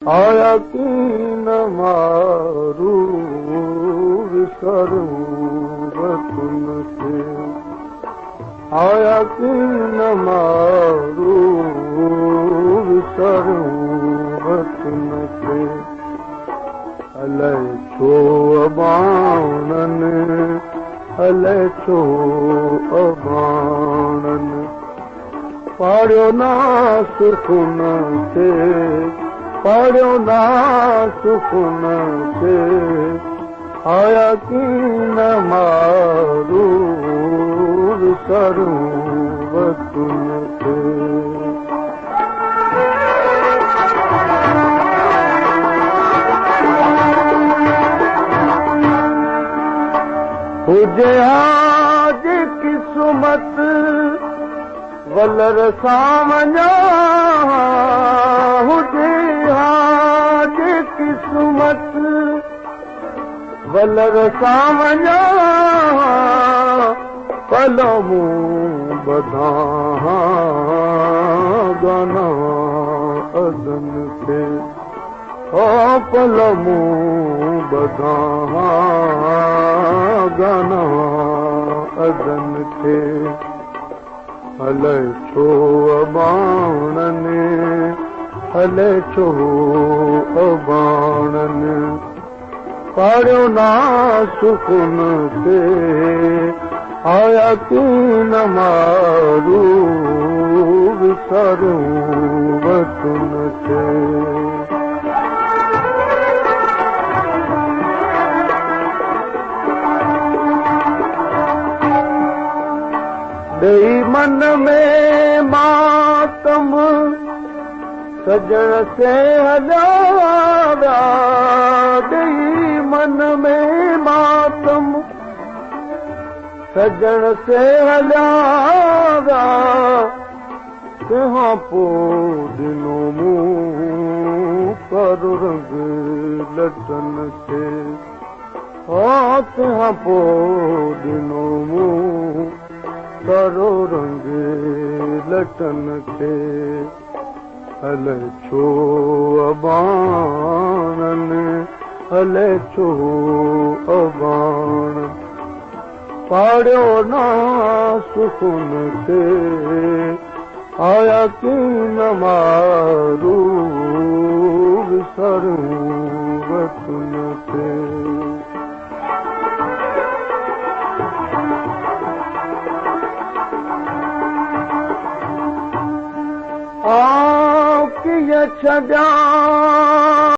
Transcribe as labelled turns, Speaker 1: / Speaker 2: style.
Speaker 1: आया कीन मारू विसरूं वतन खे, आया कीन मारू विसरूं वतन खे। अलाए छो अबाणनि, अलाए छो अबाणनि, पाड़ियो ना सुखुन खे, पाड़ियो ना सुखुन खे। आया कीन मारू विसरूं वतन खे। हुजे आज किस्मत वलर सां वञा, हुजे आज किस्मत वलर सां वञा, पलमूं ॿधा गाना अदन खे, ओ पलमूं ॿधा गाना अदन खे। अलाए छो अबाणनि, अलाए छो अबाणनि, पाड़ियो ना सुकुन खे। आया कीन मारू विसरूं वतन खे। ॾेई मन में मातम सजण से हलिया विया, ॾेई मन में मातम सजण से हलिया विया, कंहिं पोइ ॾिनो मूं कारो रंग लटन खे, हा कंहिं पोइ ॾिनो मूं कारो रंग लटन खे। अलाए छो अबाणनि, अलाए छो अबाण, पाड़ियो ना सुकुन खे। आया कीन मारू विसरूं वतन खे। आ कीअं छॾियां।